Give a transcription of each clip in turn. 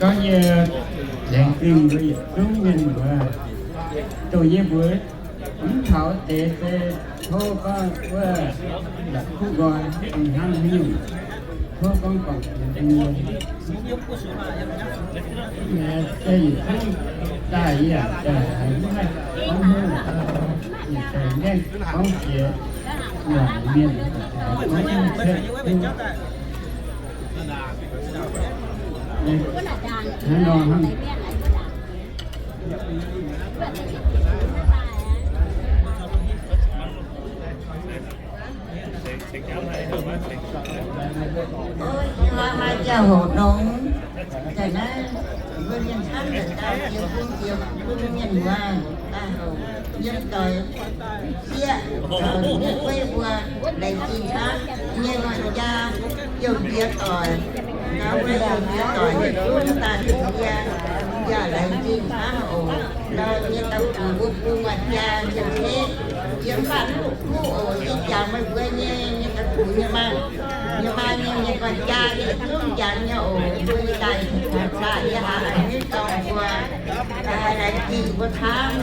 Gorngv yie laengz zingh mbuo yietc zungv mienh muoz, dongh yie mbuo mv taux deix se tov gorngv wuov la'kuqv nqoi hnangv haaix nyungc, tov gorngv guangc zuiz bun yie. Daaih yie yaac daaih mv haih gorngv haaix nyungc, yie daaih mengh gorngv jiex muonc mienh gorngv mv cuotv duqv. Hnangv nor hnangv. Ov, ih hnoi maaih ziangh hoc nongx, daaih naaiv mbuo mienh camv daaih dau jiex bung jiex bung mienh muoz daaih houc yiem doic sieqv, mienh guei mbuo laengz zingh camv nyei. Maaih jaa youh jiex doic, gauh mbuo youh jiex doic nyei zungv daaih yie yaac laengz zingh camv oc. Ndau nyei daux gux mbuo bung maaih jaa yiem, yiem mv baac mv duqv kuv oc. Yie jangx meih mbuo nyei, nyei daux gux nyei maa, nyei maa nyei, nyei gorn-jaa yietc zungv jangx nyei oc. Mbuo nyei daaih, daaih yie haiz a'hneiv dorngx mbuo, haiz laengz zingh mbuo camv.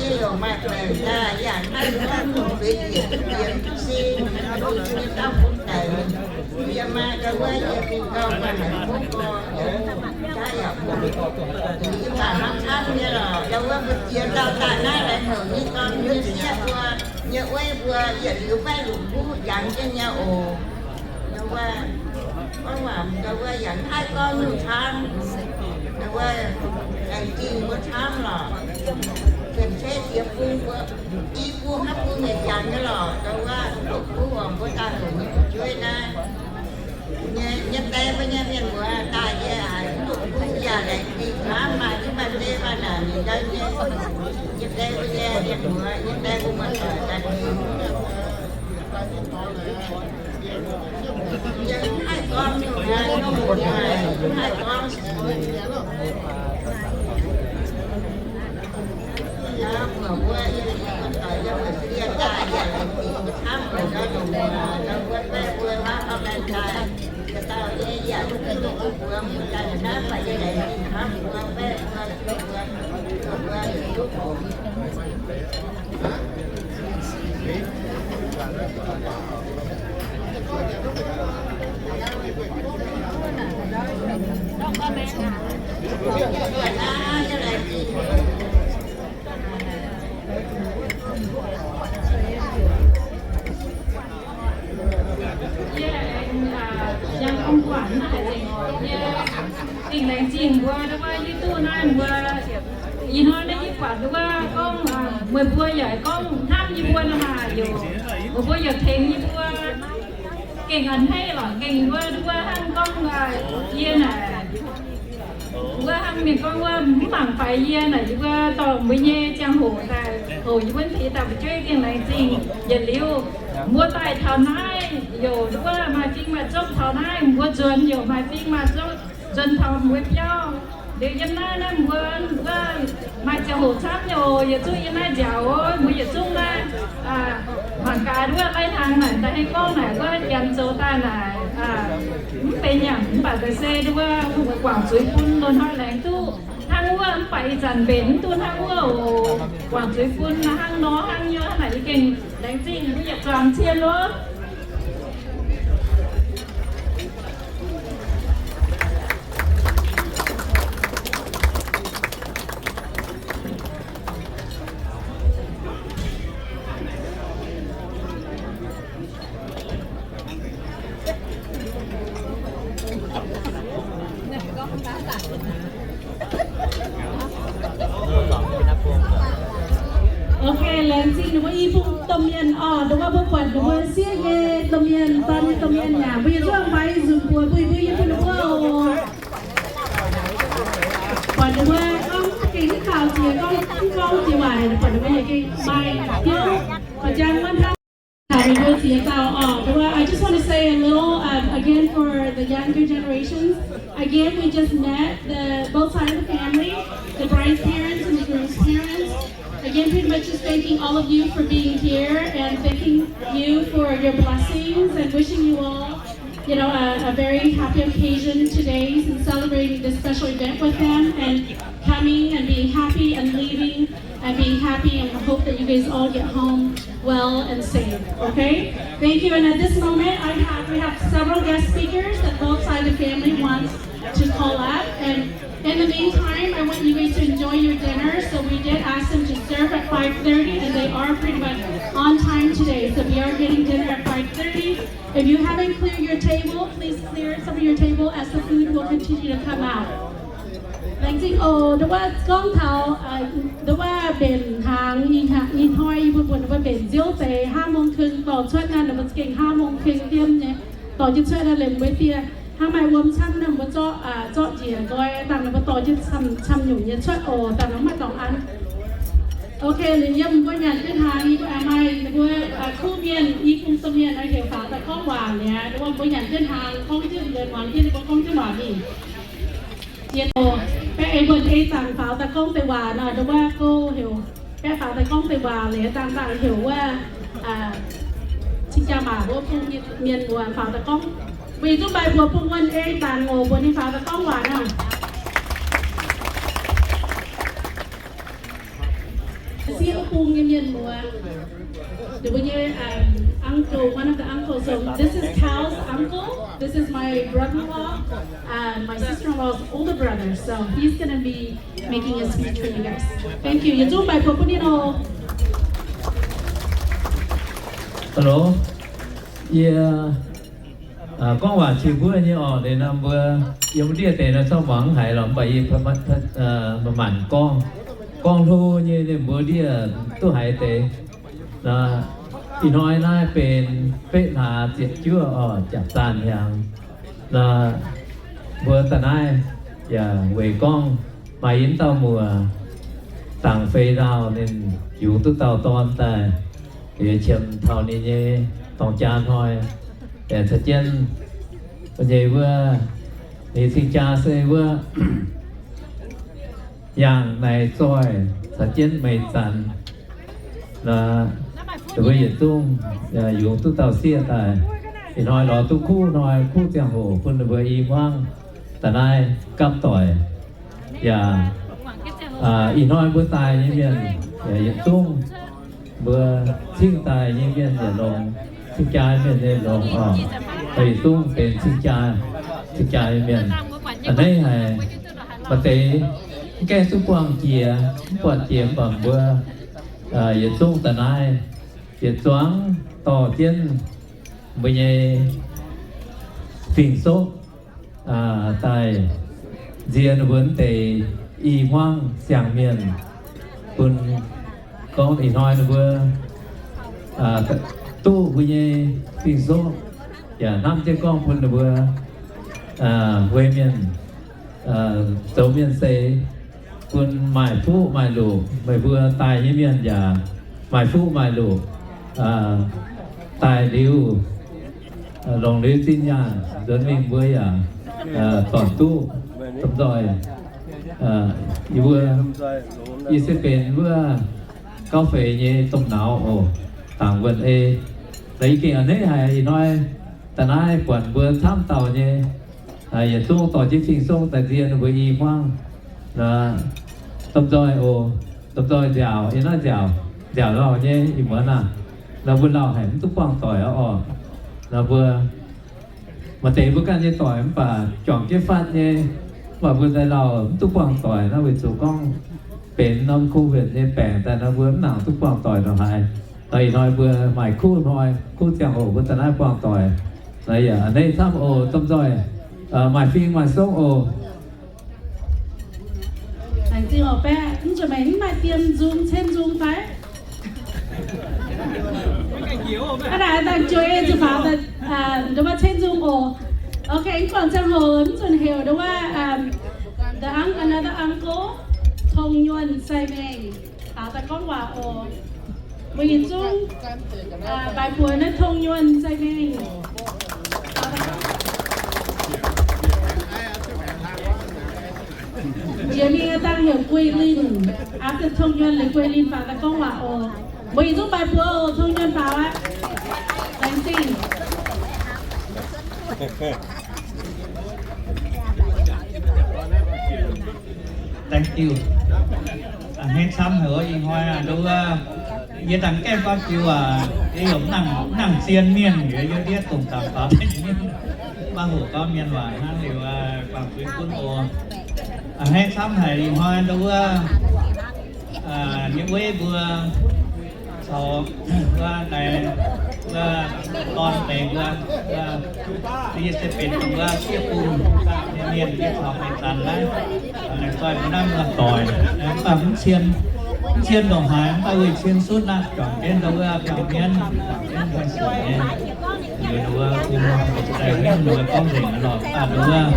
Yie yaac maaih baengc daaih yangh naaiv nor, mv zuqc zuiz njiec duqv jiex duqv sin, mbuo nyei dauh bun daic. Yie maa gau wuov, yie gengh gauh maaih haic mv gorx, yie jaaix yaac mv, yie baac hnamv camv nyei lorqc. Gau wuov mbuo jiex dauh daaih naaiv laengz houc nyei dorn nyei sieqv mbuo, nyei ueiv mbuo yietc liuz maiv longc kuv jangx jienv nyei oc. Gau wuov, gorngv waac gau wuov yaac mv haih gorngv nyungc camv. Gau wuov, laengz zingh mbuo camv lorqc. Cien-ceqv jiex bung mbuo, i bung hnangv bung yietc jangx nyei lorqc. Gau wuov, longc kuv oc, mbuo daaih houc nyei fu'jueiv naaiv. Nyei, nyei die mbuo nyei mienh muoz daaih yie haiz mv duqv kuv yaac laengz zingh camv, maaih jienv maaih die maaih naaic ninh ndau nyei. Nyei die mbuo nyei mienh muoz, nyei die mbuo muoz-doic daaih mingh. Yie mv haih gorngv nyungc, nyungc haic, mv haih gorngv. Yie mbuo, yie mbuo, yie mbuo, yie mbuo, yie mbuo, yie mbuo, yie mbuo, yie mbuo, Yie aengx, aa, yangh gong guangc naaiv, yie gengh laengz zingh mbuo, nduov wuov, yie duqv naaiv mbuo, ih hnoi naaiv yie buatc nduov wuov gorngv, aa, meih mbuo yaac gorngv hnamv yie mbuo nor maah, yaac meih mbuo yaac tengx yie mbuo. Gengh a'hneiv lorqc, gengh wuov, nduov wuov hnangv gorngv, aa, yie naaic, wuov hnangv mienh gorngv wuov mv mangc faix yie naaic, yie mbuo dorh mbuo nyei ziangh hoc daaih, hoc yie mbuo deix dauh fu'jueiv gengh laengz zingh yietc liuz. Mbuo daaih taux naaiv, youc nduov wuov maaih fing maaih zopv taux naaiv, mbuo nzuonx youc maaih fing maaih zopv nzuonx taux mbuo biauv. Liuz yiem naaiv naaiv mbuo wuov maaih ziangh hoc camv nyei oc. Yietc zungv yiem naaiv nziaauc oc, mbuo yietc zungv naaiv, aa, mangc gaax nduov wuov lai-hnaangx naaic daaih haaix gorngv naaic wuov janx zoux daaih naaic, aa, mv benx nyanc mv baac daaih se nduov wuov guangc zuiz bun loz-hnoi laengz duqv hnangv wuov, mv baac ih zanc mbenc mv duqv hnangv wuov oc. Guangc zuiz bun hnangv nor hnangv nor naaic, yie gengh laengz zingh mbuo yietc zuangx cien oc. Ok, laengz zingh ninh mbuo i bung domh mienh oc. Ndongc wuov mbuo buatc ninh mbuo sieqv nyei domh mienh, dorn nyei domh mienh yaac mbuo yietc zungv mbaix nzunc mbuox mbuo, mbuo yie bun ninh mbuo oc. Buatc ninh mbuo gorngv gengh mv kaux jiex, gorngv mv gorngv jiex waac, buatc ninh mbuo yaac gengh mbaih diuv. Buatc jang wuov hnangv. Taux ninh mbuo ziex dauh oc. Ndongc wuov, I just want to say a little, um, again for the younger generations. Again, we just met the both sides of the family, the bride's parents and the groom's parents. Again, pretty much just thanking all of you for being here and thanking you for your blessings and wishing you all, you know, a, a very happy occasion today in celebrating this special event with them and coming and being happy and leaving and being happy and hope that you guys all get home well and safe, okay? Thank you. And at this moment, I have, we have several guest speakers that both sides of the family want to call up. And in the meantime, I want you guys to enjoy your dinner. So we did ask them to serve at five thirty, and they are pretty much on time today. So we are getting dinner at five thirty. If you haven't cleared your table, please clear some of your table as the food will continue to come out. Laengz zingh oc. Ndongc wuov gorngv taux, ndongc wuov mbenc hnaangx, ih hnoi yie mbuo mbuox ninh mbuo mbenc nziouv deix ห้าโมงครึ่ง dorh cuotv naaiv, ninh mbuo gengh ห้าโมงครึ่ง diemv nyei dorh jienv cuotv naaiv. Liemh mbuo dieh hnangv maaih wuom camv naaiv, mbuo zorqv, zorqv njiec nqoi dangh ninh mbuo dorh jienv camv-camv nyungc nyei cuotv oc. Dangh nor maiv dorngx an. Ok, liuz yiem mbuo nyanc jienv hnaangx, maaih ninh mbuo kuv mienh, i bung domh mienh oix heuc faaux daaih gorngv waac mi'aqv. Ndongc wuov mbuo nyanc jienv hnaangx gorngv jienv, muangx jienv ninh mbuo gorngv jienv waac mingh. Jiex oc. Baeqv ei mbuo ei dangc faaux daaih gorngv deix waac nor, ndongc wuov go heuc baeqv faaux daaih gorngv deix waac liuz dangh dangh heuc wuov cing-jaa maac wuov bung mienh muoz faaux daaih gorngv. Mbuo yietc zungv maaih mbuo bung wuonh ei dangc oc, mbuox ninh faaux daaih gorngv waac nor. Sieqv bung nyei mienh muoz. Ninh mbuo nyei, um, uncle, one of the uncles. So this is Cal's uncle. This is my brother-in-law, uh, my sister-in-law's older brother. So he's gonna be making a speech for you guys. Thank you. Yietc zungv mbaih buoz bun ninh oc. Hello. Yie gorngv waac cing mbuov nyei orqc, ninh nor mbuo yiem ndiev deix nor corc muangx haiz lorqc, mv baac yie manc-manc gorngv, gorngv hlo nyei, ninh mbuo ndiev duqv haiz deix. Ih hnoi naaiv benx betv hlaax ziepc juov orqc, jaax zaanh hnyangx. Mbuo daaih naaiv yaac weic gorngv maaih yie dauh muoc dangc feix lauh, ninh yungz duqv dauh dorn daaih, liuz qiemx taux ninh nyei dorng jaa hnoi, caux jienv nyei wuov, ninh cing-jaa se wuov, yangh naaic zoih caux jienv meih zanc. Ninh mbuo yietc zungv yungz duqv dauh sieqv daaih. Ih hnoi lorz duqv kuv hnoi, kuv ziangh hoc bun ninh mbuo i hmuangv daaih naaiv gapv doic. Yaac ih hnoi mbuo daaih nyei mienh yietc zungv, mbuo cingv daaih nyei mienh yietc longx, cingv jaa mienh yietc longx oc. Yietc zungv benx cingv jaa, cingv jaa nyei mienh. A'hneiv haic, maaih deix mv gaengh duqv buangh jiex, mv buatc jiex, mv baac mbuo yietc zungv daaih naaiv yietc zuangx dorh jienv mbuo nyei Fing-Soqv daaih nzie ninh mbuo deix i hmuangv siang-mienh, bun gorngv ih hnoi ninh mbuo duqv mbuo nyei Fing-Soqv yaac hnamv jienv gorngv bun ninh mbuo weic mienh zoux mienh seix, bun maaih fuqv maaih loqc. Meih mbuo daaih nyei mienh yaac maaih fuqv maaih loqc, daaih liuz longc liuz zinh nyaanh nzuonx mingh mbuo yaac dorn duqv domh nzoih. Yie mbuo, yie se benx wuov gauv feix nyei domh nauz oc, dangc wuonh ei. Yie gengh a'hneiv haic ih hnoi da'naaiv buatc mbuo camv dauh nyei, yietc zungv dorh jienv Fing-Soqv daaih nzie ninh mbuo i hmuangv. Domh nzoih oc, domh nzoih nziaauc, yie naaiv nziaauc, nziaauc lauh nyei ih muonz aah, nor mbuo lauh haic mv duqv buangh doic orqc. Nor mbuo maaih deix mbuo ganh nyei doic mv baac juangc jienv fatv nyei, mv baac mbuo daaih lauh mv duqv buangh doic nor weic zuqc gorngv benx norm Covid nyei baengc daaih nor mbuo mv nangc duqv buangh doic ndongc haaix. Nor ih hnoi mbuo maaih kuv hnoi, kuv ziangh hoc mbuo daaih naaiv buangh doic. Nor yaac a'hneiv camv oc, domh nzoih, maaih fing maaih soqv oc. Laengz zingh oc baeqv, mv zuqc meih mv maaih dien nzung, cen nzung fai? Aa, naaiv dangh jueiv zuqc faaux daaih, nduov maaih ceng nzung oc. Ok, mv guangc ziangh hoc mv zuqc heuc nduov wuov, the un- another uncle, Tong Nyuonh Sai Mengh, faaux daaih gorngv waac oc. Mbuo yietc zungv mbaix buoz naaiv Tong Nyuonh Sai Mengh. Njiec mingh dangh heuc Guei Linh, after Tong Nyuonh liuz Guei Linh faaux daaih gorngv waac oc. Mbuo yietc zungv mbaix buoz oc, Tong Nyuonh faaux aqv. Laengz zingh. Thank you. A'hneiv camv haic oc. Ih hnoi nduov wuov, yie dangh gaengh gorngv jiu waac, yie yaac mv nangc zien mienh, yie ndiev dongh dangx faaux deix mienh, maiv hoqc gorngv mienh waac hnangv liuz, guangc zuiz gunv oc. A'hneiv camv haic ih hnoi nduov wuov, nyei weiv mbuo caux wuov naaiv, wuov dorn deix mbuo, wuov, yie se benx dongh wuov sieqv bung nyei mienh, yie caux meih zanc naaiv, naaiv zoih mbuo naaiv muoz-doic, mv baac mv cien, mv cien ndongc haaix, mv baac weih cien sutv naaiv, juangc jienv ndau wuov biauv mienv, juangc jienv hnoi sic nyei, liuz ndau wuov bung daaih mingh ndau wuov gorngv nzengc lorqc, mv baac ndau wuov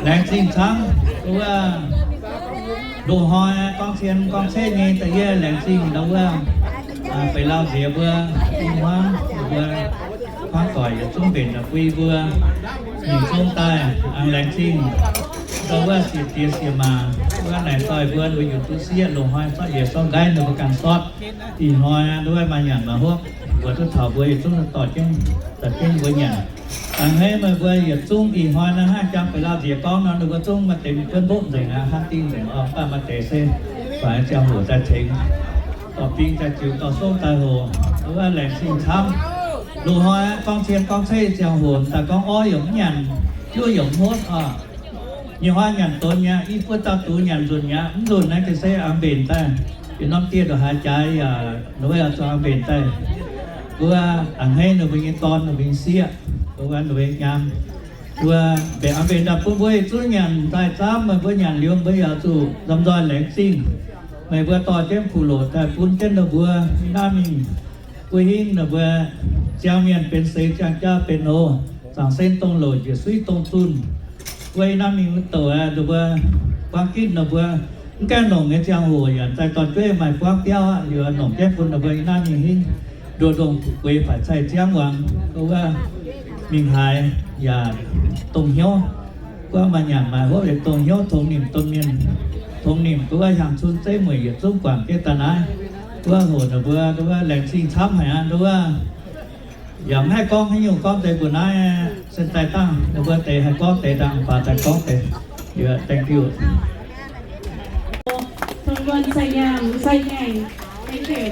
laengz zingh camv, ndau wuov loz-hnoi gorngv cien gorngv ceqv nyei da'yietv laengz zingh ndau wuov beix lauh nziex mbuo i hmuangv mbuo hmuangv doic yietc zungv mbenc bui mbuo mingh zong daaih aengx laengz zingh ndau wuov sieqv diex sieqv maac wuov naaic doic mbuo mbuo yungz duqv sieqv loz-hnoi zorqv yietc sorng nqaiv ninh mbuo ganh sortv. Ih hnoi ndau wuov maaih nyanc maaih hopv, mbuo duqv taux mbuo yietc zungv dorh jienv, dorh jienv mbuo nyanc. A'hneiv meih mbuo yietc zungv ih hnoi naaiv hnangv jangx beix lauh nziex gorngv nor, ninh mbuo zungv maaih deix mingh buonv mbopv nzengc aqv, hnangv ding nzengc oc. Mv baac maaih deix se faix ziangh hoc daaih tengx, dorh bing daaih ziux dorh song daaih hoc, wuov laengz zingh camv. Loz-hnoi gorngv cien gorngv ceqv ziangh hoc daaih gorngv orv yaac mv nyanc, juov yaac mv hopv oc. Nyei hnoi nyanc donx mi'aqv, i buo dauh dux nyanc nzunc mi'aqv, mv nzunc naaiv ga'sie aengx mbenc daaih. Yietc norm dieh ndongc haaix jaaix yaac nduov wuov zuqc aengx mbenc daaih. Mbuo a'hneiv ninh mbuo nyei dorn, ninh mbuo nyei sieqv, mbuo wuov ninh mbuo nyei nyaam. Mbuo mbenc aengx mbenc daaih bun mbuo yietc zungv nyanc daaih camv, meih mbuo nyanc liuz mbuo yaac zuqc nzamc nzoih laengz zingh. Meih mbuo dorh jienv kuv loc daaih bun jienv ninh mbuo i naaiv mingh. Mbuo hingv ninh mbuo ziangh mienh benx seix, ziangh jaav benx oc, zaangc sen dongh louc, njiec suiv dongh zunh. Mbuo i naaiv mingh wuov douc aqv, ninh mbuo buangv gitv ninh mbuo mv gaengh longc nyei ziangh hoc yaac zaih dorn jueiv maaih buangv biauv aqv, liuz longc jienv bun ninh mbuo i naaiv mingh hingv nduoh ndongh gueix faix caih ziangv muangx, wuov mingh haaix yaac dongh hnyouv. Wuov maaih nyanc maaih hopv liuz dongh hnyouv tongx nimc domh mienh, tongx nimc wuov hiaang cun zeiv mueic yietc zungv guangc jienv daaih naaiv. Wuov hoc ninh mbuo wuov laengz zingh camv haic aqv, wuov yaac mv haih gorngv haaix nyungc, gorngv deix mbuo naaiv se daaih dangh ninh mbuo deix haih gorngv deix dangh, faaux daaih gorngv deix. Thank you. Thank you.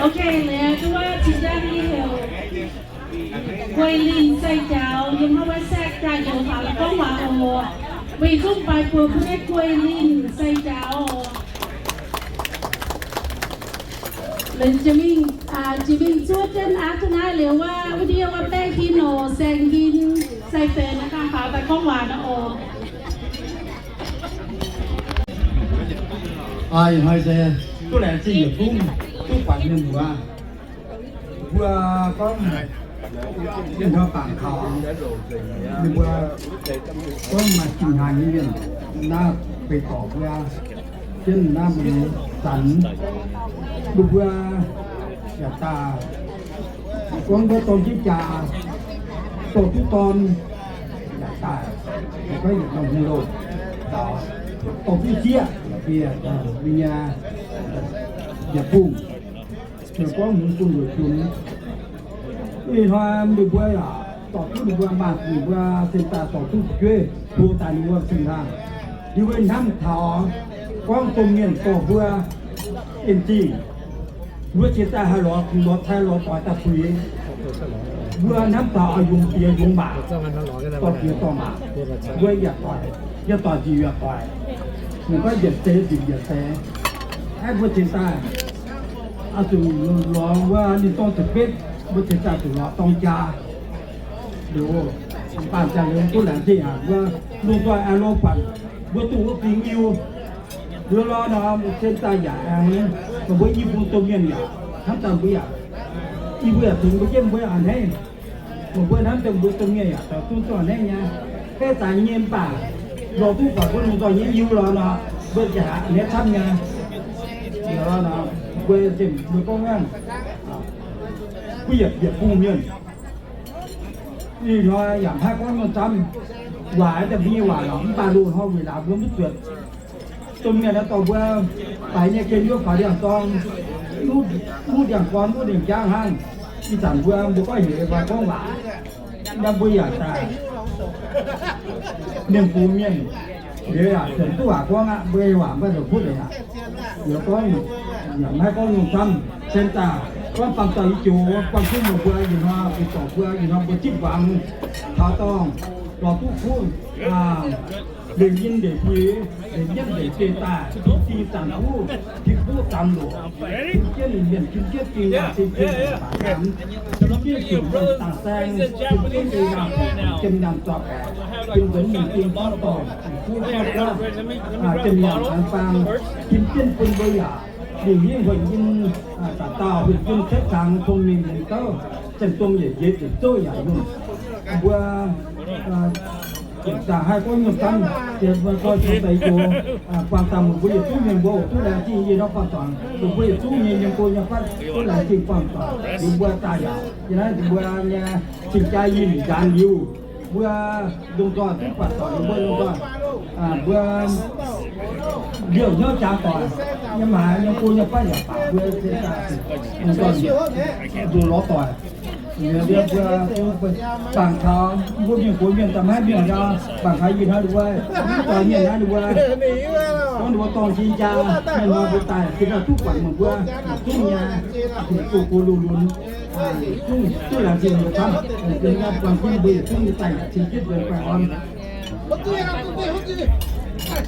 Ok, liuz wuov cingx daaih yie heuc Guei Linh sai jaaux yiem hnangv wuov saekv jaax-youz faaux daaih gorngv waac oc. Mbuo yietc zungv baaix buoz bun naaiv Guei Linh sai jaaux oc. Jiex mingh, jiex mingh zuov jienv aqv. Duqv naaiv liuz wuov, wuov ndiev wuov baeqv hin oc, saeng hin, sai benx naaiv dangh faaux daaih gorngv waac nor oc. Ih hnoi se duqv laengz zingh yietc zungv duqv buatc mienh muoz. Mbuo gorngv ninh mbuo bangc kaux, ninh mbuo gorngv maaih zinh hnaangx nyei mienh naaiv beiv dorc mbuo jienv naaiv mbuo zanc, ninh mbuo yaac daaih gorngv mbuo dorng jienv jaax, dorh duqv dorn, yaac daaih gorngv yietc norm hungh louh, dorh duqv sieqv, yaac daaih mbuo nyei yietc bungh, gorngv hmz bungh luoqc jun. Ih hnoi ninh mbuo yaac dorh duqv ninh mbuo maanc, ninh mbuo cingx daaih dorh duqv fu'jueiv hlo daaih ninh mbuo cingx daaih, ninh mbuo hnamv taux gorngv domh mienh dorh mbuo en zingh. Mbuo cingx daaih haih lorz, lorz cai lorz doix daaih puix. Mbuo hnamv taux oix yungz diex yungz maac, dorh diex dorh maac, mbuo yaac doic, yaac doic nzipc yaac doic, ninh gorngv yietc seix nzipc yietc seix. Aeqv, mbuo cingx daaih oix zuqc lorz wuov ninh dorng zuqc betv, mbuo cingx daaih zuqc lorz dorng jaa. Liuz, baamh ziangh liuz duqv laengz zingh aqv, mbuo lungh nzoih aengx lorz buatc mbuo duqv wuov fingx Iu. Liuz lorz nor, mbuo cingx daaih yaac aengx, mbuo i bung domh mienh yaac hnamv daaih mbuo yaac Yie mbuo yaac tengx mbuo jienv mbuo a'hneiv. Meih mbuo hnamv dongh mbuo domh mienh yaac zoux duqv zuqc a'hneiv nyei. Hei, zaaix nyei mv baac lorz duqv buatc mbuo lungh nzoih nyei Iu lorz nor, mbuo njiec haic a'hneiv camv nyei. Mbuo zinh mbuo gorngv hnangv, mbuo yietc yietc bung mienh, ih hnoi yaac maiv gorngv nyungc camv. Waac daaih mbuo nyei waac lorqc, mv baac loz-hnoi weic laaix mbuo mv zuotc. Domh mienh naaiv dorh mbuo faix nyei gen yuov faaux ndiangx-dorn, nuqv ndiangx-gorn, nuqv ndiangx-jangv hnangv. Ih zanc mbuo, mbuo gorngv heuc mbuo gorngv waac, naaiv mbuo yaac daaih mienh bungx mienh, liuz yaac zuotc duqv waac gorngv aqv. Mbuo nyei waac mv baac zoux kuv leiz aqv. Liuz gorngv, yaac maiv gorngv nyungc camv. Sen daaih gorngv baamh dauh yie joux, buangh jienv meih mbuo ih hnoi, bun dorc mbuo ih hnoi mbuo zipv wangx taux dorngh, lorz duqv kuv, lengc nyinh ndeic buix, lengc nyietv ndeic biei daaih, tin-zinh zaangc kuv, tin-kuv zaangc loc, tin jienv mienh, tin jienv zingh, tin jienv baac nyanc, tin jienv siouc mienh zaangc saeng, tin jienv ndeic nyaanh, jiem nyaanh zorc baeqc, tin nzuonx mingh zingh gorngv dorngh, kuv gorngv gorngv, jiem nyaanh zaangc baang, tin jienv bun mbuo yaac lingh hingv huonc in, da'dauh huonc in cietv cangx tong mingh mienh gouv, zengc dongh yietc njiec yietc zouv yaac yungh. Mbuo ziepc zaangc haih gorngv nyungc camv, ziepc mbuo gorngv tong deix joux, buangh zaangc meih mbuo yietc zungv mienh mbuo oc, duqv laengz zingh yie nor buangh zaangc, meih mbuo yietc zungv nyei mienh mbuo nyei fatv duqv laengz zingh buangh zaangc, liuz mbuo daaih yaac yie naaiv mbuo nyei cing-jaa yinh njaanx liuz, mbuo lungh nzoih duqv buatc doic, mbuo lungh nzoih, mbuo liouh hnyouv jangx doic, yiem haaix nyei go nyei fatv yaac baac mbuo se daaih lungh nzoih nduqc lorz doic. Liuz mbuo bangc taux mbuo mienh gox mienh daaih maiv mienh nor, bangc taux ih hnoi ninh mbuo, mv doix mienh naaiv ninh mbuo, gorngv ninh mbuo dorng cing jaa, mienh nor mbuo daaih zinh daaih duqv buatc meih mbuo, zungv nyei, zungv go go lunx lunx, zungv duqv laengz zingh mbuo camv, buangh jienv mbuo yietc zungv nyei daaih cing jienv mbuo baengh orn.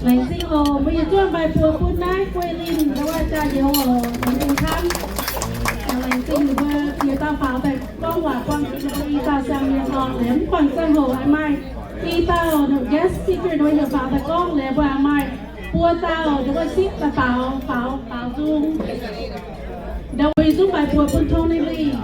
Laengz zingh oc. Mbuo yietc zungv mbaih buoz bun naaiv Guei Linh, wuov jaa-youz oc, laengz zingh camv. Laengz zingh ninh mbuo yietc dauh faaux daaih gorngv waac buangh i dauh siang-mienh orqc. Liuz mv buangh ziangh hoc aengx maaih i dauh guest speaker ninh mbuo heuc faaux daaih gorngv. Liuz mbuo aengx maaih buo dauh ninh mbuo sipv daaih faaux, faaux, faaux nzung. Ndau mbuo yietc zungv mbaih buoz bun Tony Lee.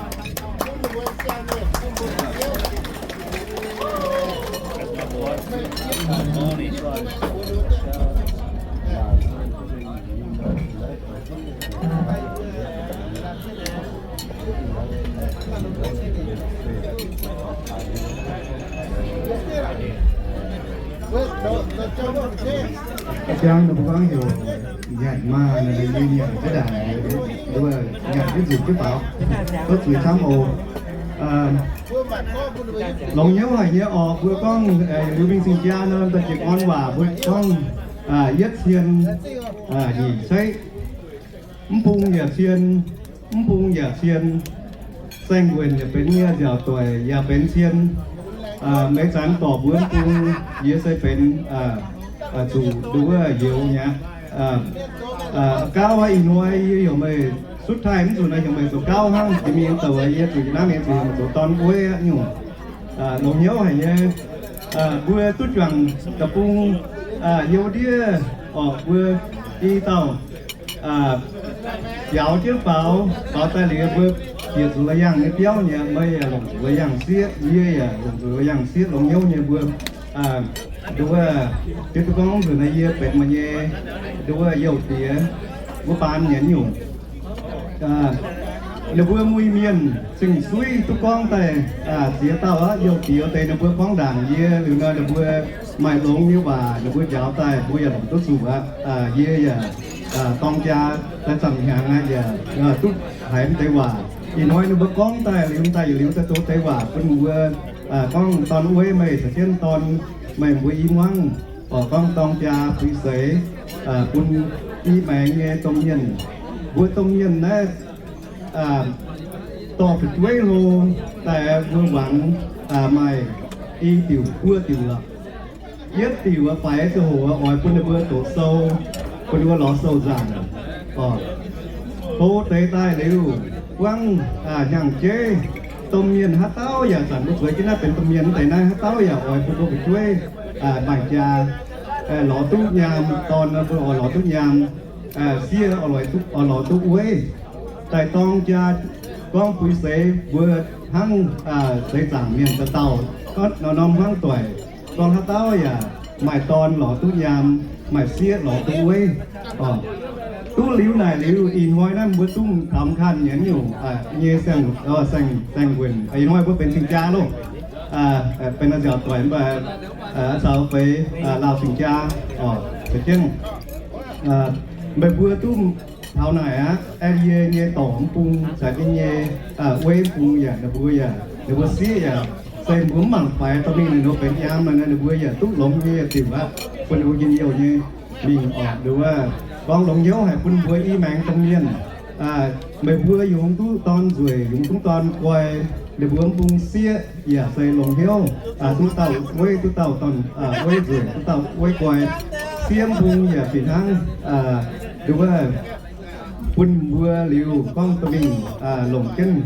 Jangx ninh mbuo gorngv heuc nyanc maah, ninh mbuo nyanc jienv ndaangc, nduov nyanc jienv nzueic jienv faaux, duqv zuiz camv oc. Longx hnyouv haic nyei orqc, mbuo gorngv liuz mingh cing jaa nor, da'jiex orn waac mbuo gorngv yietv cien nyic ceix, mv bung yaac cien, mv bung yaac cien, saeng-wuonc yaac benx nyei, nziaauc doic yaac benx cien. Meix zanc dorc mbuo mv bung, yie se benx zuqc nduov youz mi'aqv. Gauv aqv, ih hnoi yie heuc meih sutv taaih mv nzunc naaiv heuc meih zoux gauv hnangv. Jiex mingh douc yie zuqc yie hnamv mingh zuqc heuc meih zoux dorn wuov aqv nyungc. Longx hnyouv haic nyei. Mbuo duqv juangc deic-bung youz ndiev orqc, mbuo i dauh biaux jienv faaux, faaux daaih liuz mbuo bieqc zuqc la'yangh nyei biauv nyei, meih yaac longc zuqc la'yangh sieqv, yie yaac longc zuqc la'yangh sieqv. Longx hnyouv nyei mbuo nduov, diuh duqv gorngv nzunc naaiv yie benx meih nyei nduov youh diex wuov baan nyei nyungc. Ninh mbuo muiz mienh zingh suiv duqv gorngv daaih ziex dauh aqv. Youh diex deix ninh mbuo gorngv ndaangc yie liuz nor, ninh mbuo maaih longx nyei waac ninh mbuo njaaux daaih mbuo yaac longc duqv zuqc aqv. Yie yaac dorng jaa daaih zamc hnyangx aqv, yaac duqv haiz mv deix waac. Ih hnoi ninh mbuo gorngv daaih liuz daaih yietc liuz daaih zoux deix waac bun mbuo gorngv, Dorn Ueiv, meih caux jienv dorn meih mbuo i muangv, oix gorngv dorng jaa puix seix bun i maengx nyei domh mienh. Mbuo domh mienh naaiv dorh fu'jueiv hlo daaih mbuo wangx maaih i diuc buo diuc lorqc. Yietv diuc faix ziangh hoc oix bun ninh mbuo doqc sou, bun ninh mbuo lorz sou nzaangc. Tov deix daaih liuz buangv hnyangx-jeiv, domh mienh haaix dauh yaac zanc mbuo zueiz jienv naaiv benx domh mienh deix naaiv, haaix dauh yaac oix bun mbuo fu'jueiv maaih jaa, lorz duqv nyaam, dorn mbuo oix lorz duqv nyaam, sieqv oix lorz duqv ueiv, daaih dorng jaa Gorngv buix seix mbuo hnangv seix zaangc mienh dauh dauh, norm-norm hnangv doic. Gorngv haaix dauh yaac maaih dorn lorz duqv nyaam, maaih sieqv lorz duqv weiv. Duqv liuz naaic liuz, ih hnoi naaiv mbuo zungv taux kanh nyei nyungc nyei saeng-nquenc. Ih hnoi mbuo benx cing-jaa loh. Benx nziaauc doic mv baac caux feix lauh cing-jaa za'jienv. Meih mbuo duqv taux naaic aqv, aengx yie nyei dorc mv bung caux yie nyei weiv mv bung yaac ninh mbuo yaac ninh mbuo sieqv yaac se mbuo mv mangc faix dorh mingh ninh mbuo benx nyaam nor, ninh mbuo yaac duqv longx nyei yietc diuc aqv, bun ninh mbuo njien-youh nyei mingh oc. Ninh mbuo gorngv longx hnyouv haic bun mbuo i maengx domh mienh. Meih mbuo yungz duqv dorn nzueic, yungz duqv dorn guai, ninh mbuo mv bung sieqv yaac se longx hnyouv, duqv dauh weiv, duqv dauh dorn weiv nzueic, duqv dauh weiv guai. Sieqv mv bung yaac fih hnangv, ninh mbuo bun mbuo liuz gorngv dorh mingh longc jienv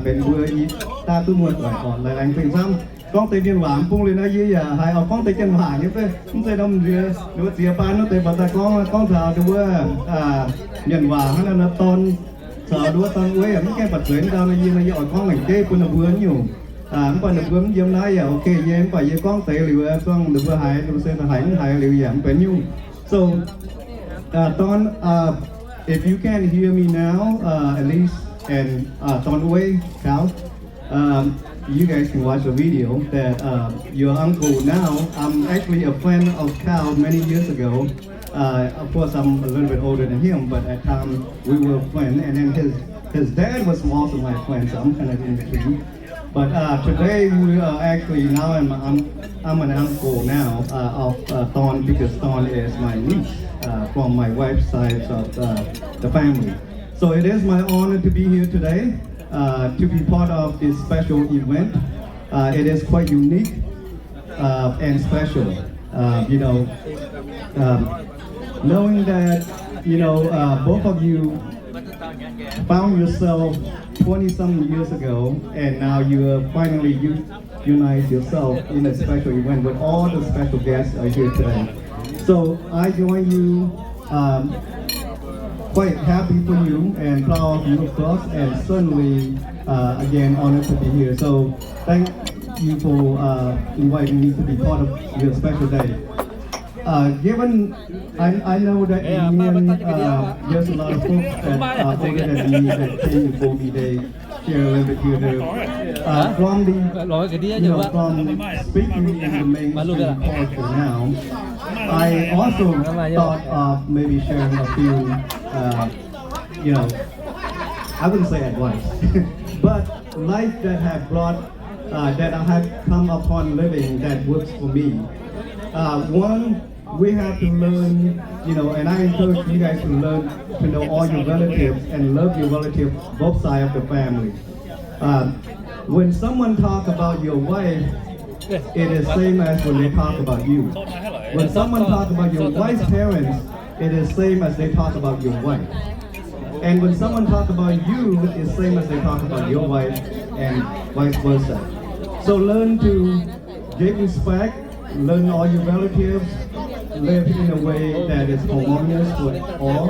benx mbuo i daav duqv muoz-doic oc. Laengz zingh camv. Gorngv deix mienh waac mv bung liuz nor, yie yaac haiz oix gorngv deix janx waac nyei, mv zeiz norm nziex ninh mbuo ziex baan wuov deix baac daaih gorngv, gorngv taux ninh mbuo mienh waac hnangv naaiv nor, dorn caux ninh mbuo dorn weiv yaac mv gaengh baac zueiz ndau nor, yie nor yie oix gorngv lengc jeiv bun ninh mbuo nyungc. Mv baac ninh mbuo mv yiem naaiv yaac ok nyei, mv baac yie gorngv deix liuz zuangx ninh mbuo haiz, ninh mbuo se haiz mv haiz liuz yaac mv benx nyungc. So, Don, if you can hear me now, at least, and Don Wei, Cal, you guys can watch the video that your uncle now, I'm actually a friend of Cal many years ago. Of course, I'm a little bit older than him, but at time we were friends, and then his his dad was also my friend, so I'm kind of in between. But today we are actually now I'm I'm, I'm an uncle now of Don because Don is my niece from my wife's side of the family. So it is my honor to be here today to be part of this special event. It is quite unique and special. You know, um, knowing that, you know, uh, both of you found yourself twenty some years ago, and now you are finally you unite yourself in a special event with all the special guests are here today. So I join you, um, quite happy for you and proud of you, of course, and certainly, uh, again, honored to be here. So thank you for uh, inviting me to be part of your special day. Uh, given I, I know that in Nguyen, uh, there's a lot of folks that are older than me that came before me, they share a little bit here, there. Uh, from the, you know, from speaking in the mainstream culture now, I also thought of maybe sharing a few, uh, you know, I wouldn't say advice, but life that have brought, uh, that I have come upon living that works for me. Uh, one, we have to learn, you know, and I encourage you guys to learn to know all your relatives and love your relatives, both side of the family. Uh, when someone talk about your wife, it is same as when they talk about you. When someone talk about your wife's parents, it is same as they talk about your wife. And when someone talk about you, it's same as they talk about your wife, and vice versa. So learn to give respect, learn all your relatives, live in a way that is harmonious with all.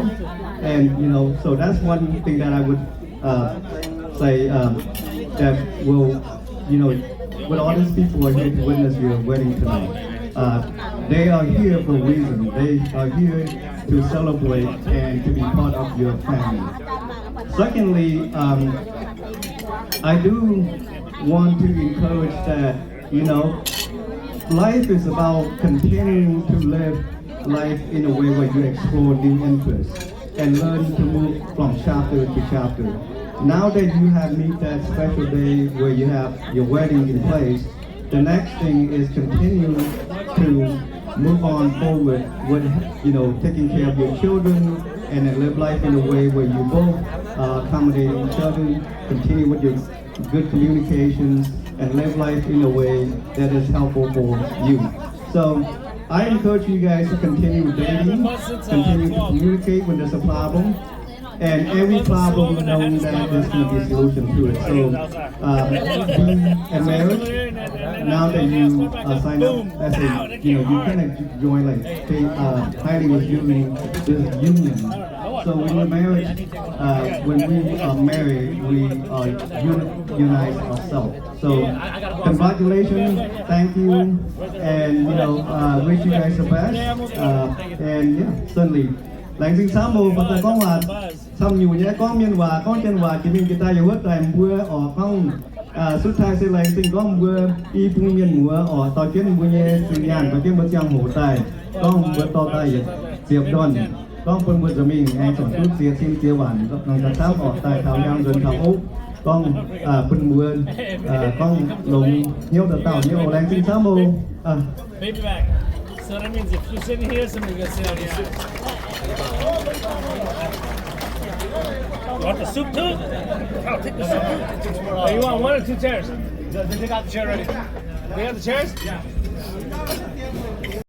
And, you know, so that's one thing that I would uh, say um, that will, you know, with all these people are here to witness your wedding tonight. Uh, they are here for a reason. They are here to celebrate and to be part of your family. Secondly, um, I do want to encourage that, you know, life is about continuing to live life in a way where you explore new interests and learn to move from chapter to chapter. Now that you have meet that special day where you have your wedding in place, the next thing is continue to move on forward with, you know, taking care of your children and then live life in a way where you both uh, accommodate each other, continue with your good communications, and live life in a way that is helpful for you. So I encourage you guys to continue dating, continue to communicate when there's a problem, and every problem knowing that there's going to be a solution to it. So uh, be a marriage now that you uh, sign up as a, you know, you kind of join like uh, highly reviewing this union. So when we married, uh, when we are married, we uh, un- unite ourselves. So congratulations, thank you, and you know, uh, wish you guys the best, uh, and yeah, certainly. Laengz zingh camv oc. Baac daaih gorngv waac camv nyungc nyei, gorngv mienh waac, gorngv janx waac, jiex mingh jiex daaih yaac wuov daaih mbuo oc, gorngv สุดท้าย se laengz zingh gorngv mbuo i bung mienh muoz oc, dorh jienv mbuo nyei zinh nyaanh, dorh jienv mbuo ziangh hoc daaih, gorngv mbuo dorh daaih yietc ziepc ndorn, gorngv bun mbuo nzuonx mingh aengx zuqc duqv ziex cin ziex waanc nor gauh camv oc, daaih taux hnyangx nzuonx taux ov, gorngv bun mbuo gorngv longx hnyouv dauh dauh nyei oc. Laengz zingh camv oc. Baby back. So that means if you're sitting here, somebody's gonna sit on your seat. Want the soup too? I'll take the soup too. Oh, you want one or two chairs? They got the chair ready. They got the chairs? Yeah.